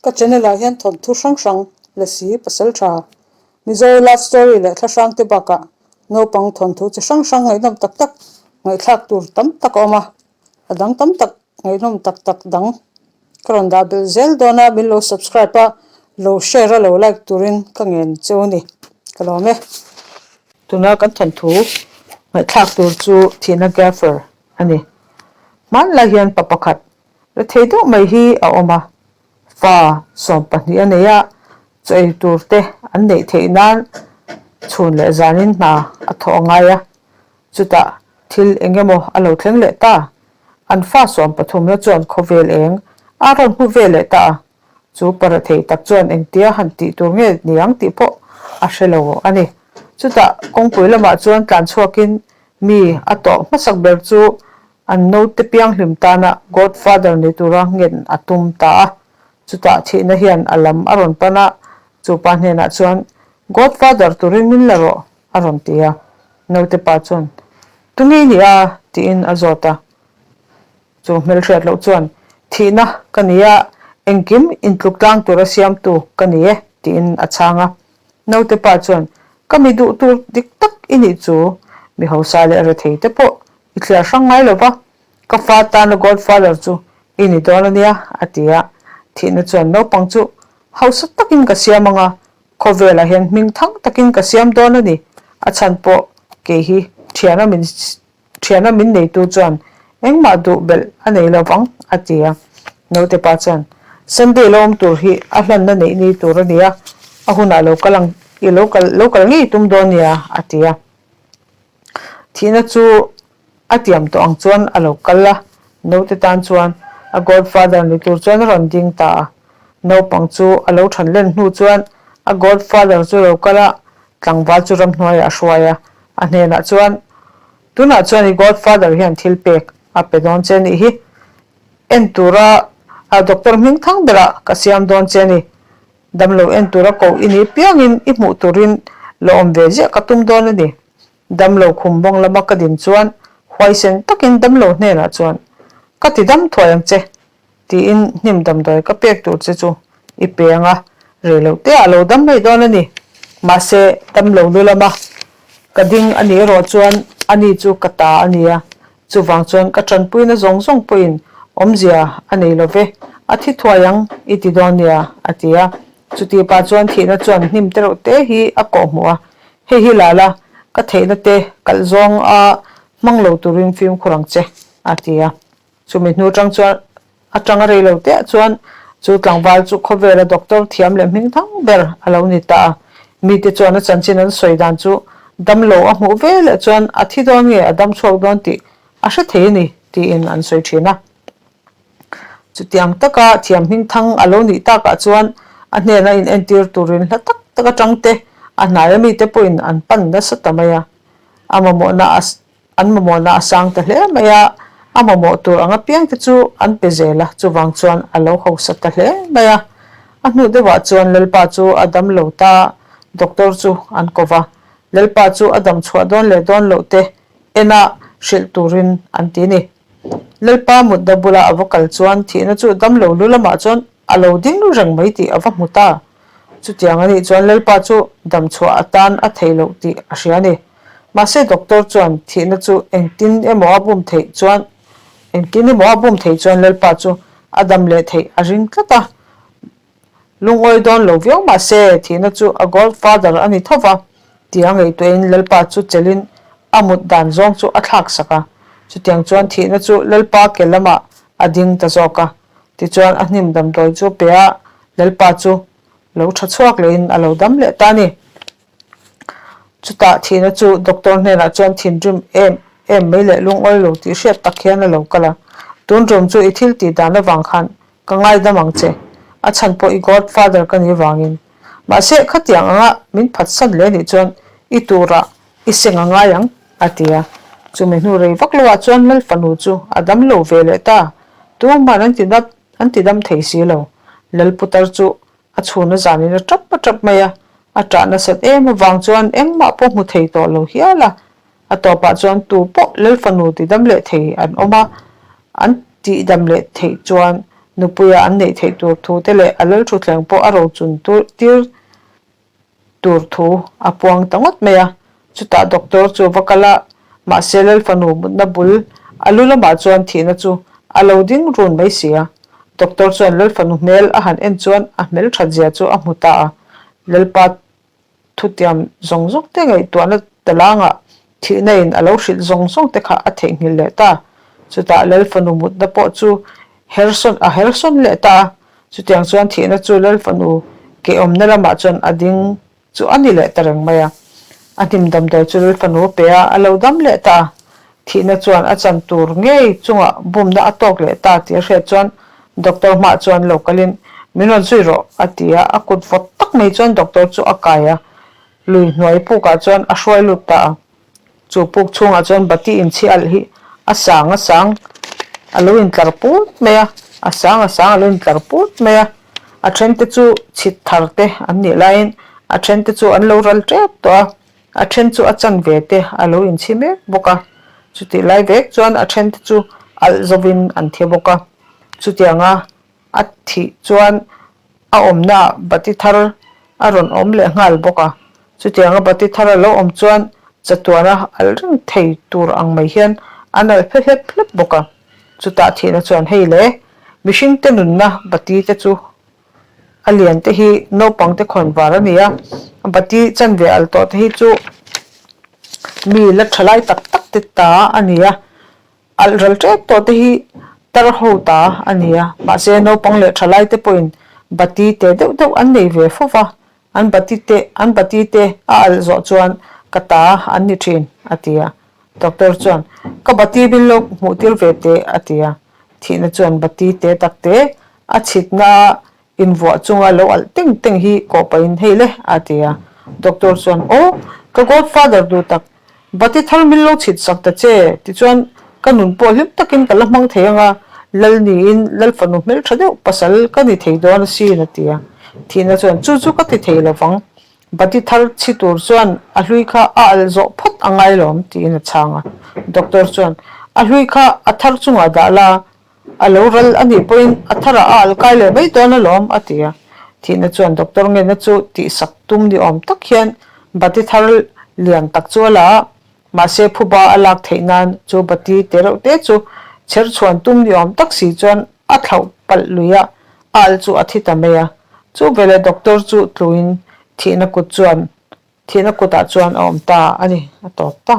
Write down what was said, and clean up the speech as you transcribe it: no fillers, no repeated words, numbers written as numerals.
Ka channel ah hian thawnthu hrang hrang, Lasi, Pasaltha, Mizo love story leh thla hrang te bakah naupang thawnthu chi hrang hrang ngaihnawm tak tak ngaihthlak tur tam tak a awm a, a dang tam tak ngaihnawm tak tak dang ka rawn dah belh zel dawn a, min lo subscribe a, lo share a lo like turin ka ngen cheu a ni, ka lawm e. Tuna kan thawnthu ngaihthlak tur chu thihna gaffer a ni. Hmanlai hian pa pakhat Rethei deuh mai hi a awm a, fa 12 a nei a, chaw ei tur te an neih theih nan chhun leh zanin hna a thawh a ngai a, chutah thil eng emaw a lo thleng leh ta, an fa 13 na chuan khawvel eng a rawn hmu ve leh ta a, chu pa rethei tak chuan engtia han tih tur nge niang tih pawh a hre lo a ni. Chutah kawngpui lamah chuan tlan chhuakin mi a tawh hmasak ber chu An naute pianghlim tana Godfather ni tura ngen a tum ta a, chutah thihna hian a lam a rawn pan a, chu pa hnenah chuan, Godfather turin min la rawh, a rawn ti a. Naute pa chuan, Tunge i nih a? tiin a zawt a. Chu hmelhriat loh chuan, Thihna ka ni a, engkim intluk tlang tura siamtu ka ni e, tiin a chhang a. Naute pa chuan, Ka mi duh tur dik tak i nih chu, mi hausa leh rethei te pawh I thliar hrang ngai lo va, ka fa tana godfather chu i ni dawn a nia, a ti a. Thihna chuan naupang chu hausa takin ka siam ang a, khawvelah hian hming thang takin ka siam dawn a ni. A chhan pawh kei hi thiana min thiana min neitu chuan engmah duh belh a nei lo vang, a ti a. Naute pa chuan, Sunday lo awm tur hi a hlanna neih ni tur a ni a, a hunah lo kal ang, i lo kal lo kal ngei tum dawn nia, a ti a. Thihna chu a tiam tawh ang chuan a lo kal a, naute tan chuan a godfather ni tur chuan a rawn ding ta a. Naupang chu a lo than len hnu chuan a godfather chu a lo kal a, tlangval chu ramhnuaiah a hruai a, a hnenah chuan, Tunah chuan i godfather hian thil pek a pe dawn che nih hi, en tura a doctor hming thang berah ka siam dawn che a ni. Damlo en tura koh i nih piangin i hmuh turin la awm ve ziah ka tum dawn a ni. Damlo khum bawng lama ka din chuan huaisen takin damlo hnenah chuan, Ka ti dam thuai ang che, tiin hnim damdawi ka pek tur che chu i pe ang a, reiloh te ah lo dam mai dawn a ni. Mahse, damlo lu lama ka ding a nih erawh chuan ani chu ka ta a ni a, Chuvang chuan ka tanpuina zawng zawng pawhin awmzia a nei lo ve, a thi thuai ang i ti dawn nia, a ti a. Chuti pah chuan thihna chuan hnim te reuh te hi a kawh hmuh a, Hei hi la la, ka theihna te kalh zawng a hmang lo turin fimkhur ang che, a ti a. Chumi hnu atang chuan atanga rei lo teah chuan chu tlangval chu khawvela doctor thiam leh hming thang ber a lo ni ta a. Mite chuan a chanchin an sawi dan chu damlo a hmuh ve leh chuan a thi dawn nge a dam chhuak dawn tih a hre thei a ni tiin an sawi thin a. Chutiang taka thiam hming thang a lo nih takah chuan a hnena inentir turin hla tak tak atangte a hnaia mite pawhin an pan nasa ta mai a. A mamawhna a An mamawhna a sang ta hle mai a, a mamawh tur ang apiangte chu an pe zel a, chuvang chuan a lo hausa ta hle mai a. A hnu deuhah chuan Lalpa chu a dam lo ta, doctor chu an ko va. Lalpa chu a dam chhuah dawn leh dawn loh te ena hrilh turin an ti ni. Lalpa mutna bula a va kal chuan thihna chu dam lo lu lamah chuan a lo ding reng mai tih a va hmu ta. Chutiang a nih chuan Lalpa chu dam chhuah atan a thei loh tih a hria a ni. Mahse doctor chuan thihna chu engtin emaw a bum theih chuan engtin emaw a bum theih chuan Lalpa chu a dam leh theih a ring tlat a. Lungawi dawn lo viau mahse thihna chu a godfather a ni tho va tia ngaihtuahin Lalpa chu chelhin a mut dan zawng chu a thlak sak a. Chutiang chuan thihna chu Lalpa ke lamah a ding ta zawk a. Tichuan a hnim damdawi chu pe a, Lalpa chu lo tha chhuak lehin a lo dam leh ta a ni. Chutah thihna chu doctor hnenah chuan thinrim em em mai leh lungawi lo tih hriat tak hian a lo kal a, Tun rum chu i thil tih dan avang khan ka ngaidam ang che, a chhan pawh i godfather ka nih vangin. Mahse khatiang anga min phatsan leh nih chuan i turah i seng a ngai ang, a ti a. Chumi hnu rei vak loah chuan Lal fanu chu a dam lo ve leh ta. Tumah an ti an ti dam thei si lo. Lal putar chu a chhun a zanin a tap a tap mai a, a ṭah nasat em avang chuan engmah pawh hmu thei tawh lo hial a. A tawpah chuan tu pawh Lal fanu ti dam leh thei an awm a, an tih dam leh theih chuan Nupuia an neih theih tur thu te leh a lal thutthleng pawh a rochun tir tur thu a puang ta ngawt mai a. Chutah doctor chu va kal a, mahse lal fanu mutna bul a lu lamah chuan thihna chu a lo ding run mai si a. Doctor chuan lal fanu hmel a han en chuan a hmel that zia chu a hmu ta a. Lalpa Thutiam zawng zawng te ngaihtuahna talangah thihna in a lo hrilh zawng zawng te kha a theihnghilh leh ta. Chutah Lal fanu mutna pawh chu hersawn a hersawn leh ta a. Chutiang chuan thihna chu Lal fanu ke awmna lamah chuan a ding chu a ni leh ta reng mai a. A hnim damdawi chu Lal fanu a pe a, a lo dam leh ta a. Thihna chuan a chan tur ngei chungah bumna a tawk leh ta tih a hriat chuan Doctor hmah chuan lo kalin, Min rawn zui rawh, a ti a, a kut vawt tak mai chuan doctor chu a kai a, lui hnuai pukah chuan a hruai lut ta a. Chu puk chhungah chuan bati inchhi alh hi a sang a sang a lo intlar put mai a, a sang a sang a lo intlar put mai a. A thente chu chhit thar te an nih laiin a thente chu an lo ral tep tawh a, a then chu a chanve te a lo inchhi mek bawk a, chutih lai vek chuan a then te chu alh zovin an thi bawk a, chutianga a thih chuan a awmnaah bati thar a rawn awm leh nghal bawk a, chutianga bati thar a lo awm chuan chatuana alh reng thei tur ang mai hian an alh phe hlep hlep bawk a, chutah thihna chuan hei le mihringte nunna bati te chu A lian te hi naupang te khawn var a ni a, bati chanve al tawh te hi chu mi la tha lai tak tak te ta a ni a, alh ral tep tawh te hi tar ho ta a ni a, mahse naupang leh tha lai te pawhin bati te deuh deuh an nei ve fo va, an bati te an bati te a alh zawh chuan ka ta an ni thin a ti a, doctor chuan ka bati min lo hmuh tir ve teh a ti a, thihna chuan bati te tak te A chhitna invuah chunga lo alh teng teng hi kawh pahin hei le a ti a. Doctor chuan, Aw, ka godfather duh tak, bati thar min lo chhit sak ta che, tichuan ka nun pawh hlim takin ka la hmang thei anga, lal niin lal fanu hmeltha deuh pasal ka ni thei dawn asin a ti a. Thihna chuan, Chu chu ka ti thei lovang, bati thar chhi tur chuan a hlui kha a alh zawh phawt a ngai lawm tiin a chhang a. Doctor chuan, A hlui kha a thar chungah dah la, A lo ral a nih pawhin a tharah a alkai leh mai dawn alawm, a ti a. Thihna chuan doctor ngenna chu tihsak tum ni awm tak hian bati thar lian tak chu a la a, mahse phuba a lak theih nan chu bati te reuh te chu chher chhuan tum ni awm tak si chuan a thlauh palh lui a, a alh chu a thi ta mai a. Chu veleh doctor chu tluin thihna kut chuan thihna kutah chuan a awm ta a ni, a tawp ta.